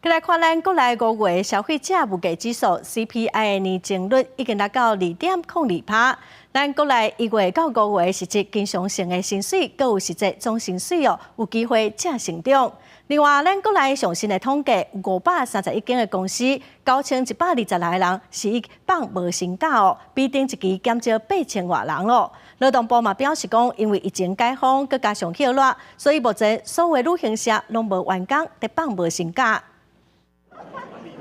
來看咱國內5月消費者物價指數 CPI 的年增率已經達到2.02%。咱國內1月到5月實質經常性的薪水，閣有實際總薪水哦，有機會正成長。另外，咱國內上新的統計，531間的公司，9126個人是以放無薪假哦，比頂一期減少8000外人囉。勞動部嘛表示講，因為疫情解封，閣加上歇熱，所以目前所有旅行社攏無員工佇放無薪假。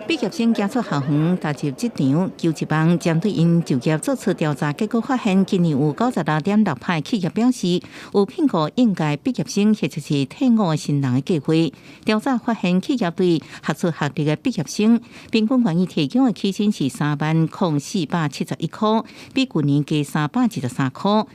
畢業生行出校園，踏入職場，求職網針對𪜶就業做出調查，結果發現，今年有96.6%企業表示有聘雇應屆畢業生或者是退伍的新人的計劃。調查發現，企業對學術學歷的畢業生，平均願意提供的起薪是30,471塊，比舊年加323塊。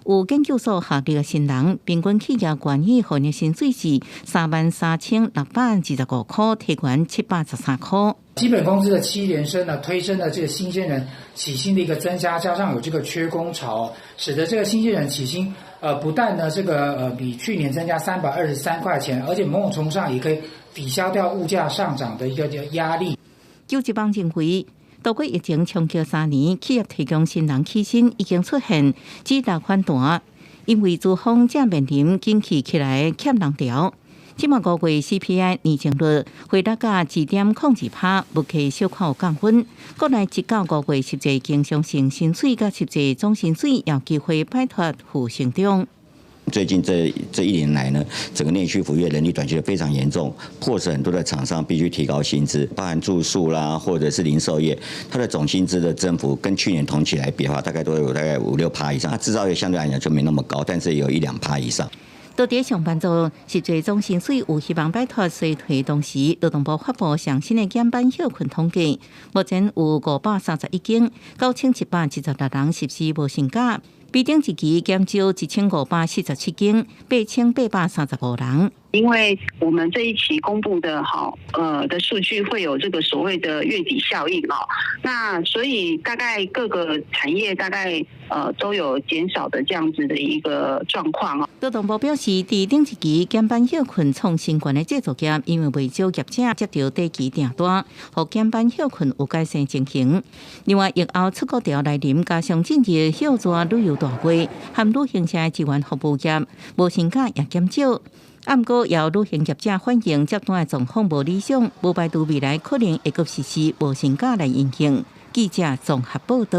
有研究所學歷的新人，平均企業願意予𪜶的薪水是33,625塊，提懸713塊。基本工資的七連升呢，推升了這個新鮮人起薪的一個增加，加上有這個缺工潮，使得這個新鮮人起薪，不但呢這個比去年增加323塊錢，而且某種程度上也可以抵消掉物價上漲的一個壓力。求職網認為，度過疫情衝擊3年，企業提供新人起薪已經出現止落反彈，因為資方正面臨景氣起來欠人潮。這馬5月 CPI 年增率回落到2.02%，物價小可有降溫。國內1到5月實際經常性薪水佮實際總薪水有機會擺脫負成長。最近這一年來呢，整個內需服務業人力短缺非常嚴重，迫使很多的廠商必須提高薪資，包含住宿啦，或者是零售業，它的總薪資的增幅跟去年同期來比的話，大概都有大概五六趴以上。製造業相對來講就沒那麼高，但是有一兩趴以上。到底上班族實際總薪水有希望擺脫衰退，同時勞動部發布上新的減班歇睏統計，目前有531間，9176人實施無薪假，比頂一期減少1547間，8835人。因為我們這一期公布的好的數據會有這個所謂的月底效應哦，那所以大概各個產業大概都有減少的這樣子的一個狀況哦。勞動部表示，佇頂一期減班歇睏創新高的製造業，因為袂少業者接著短期訂單，予減班歇睏有改善情形。另外，疫後出國潮來臨，加上進入歇熱旅遊大月，和旅行社的資源服務業無薪假也減少。毋過，有旅行業者反映接單的狀況無理想，無排除未來可能會閣實施無薪假來因應。記者綜合報道。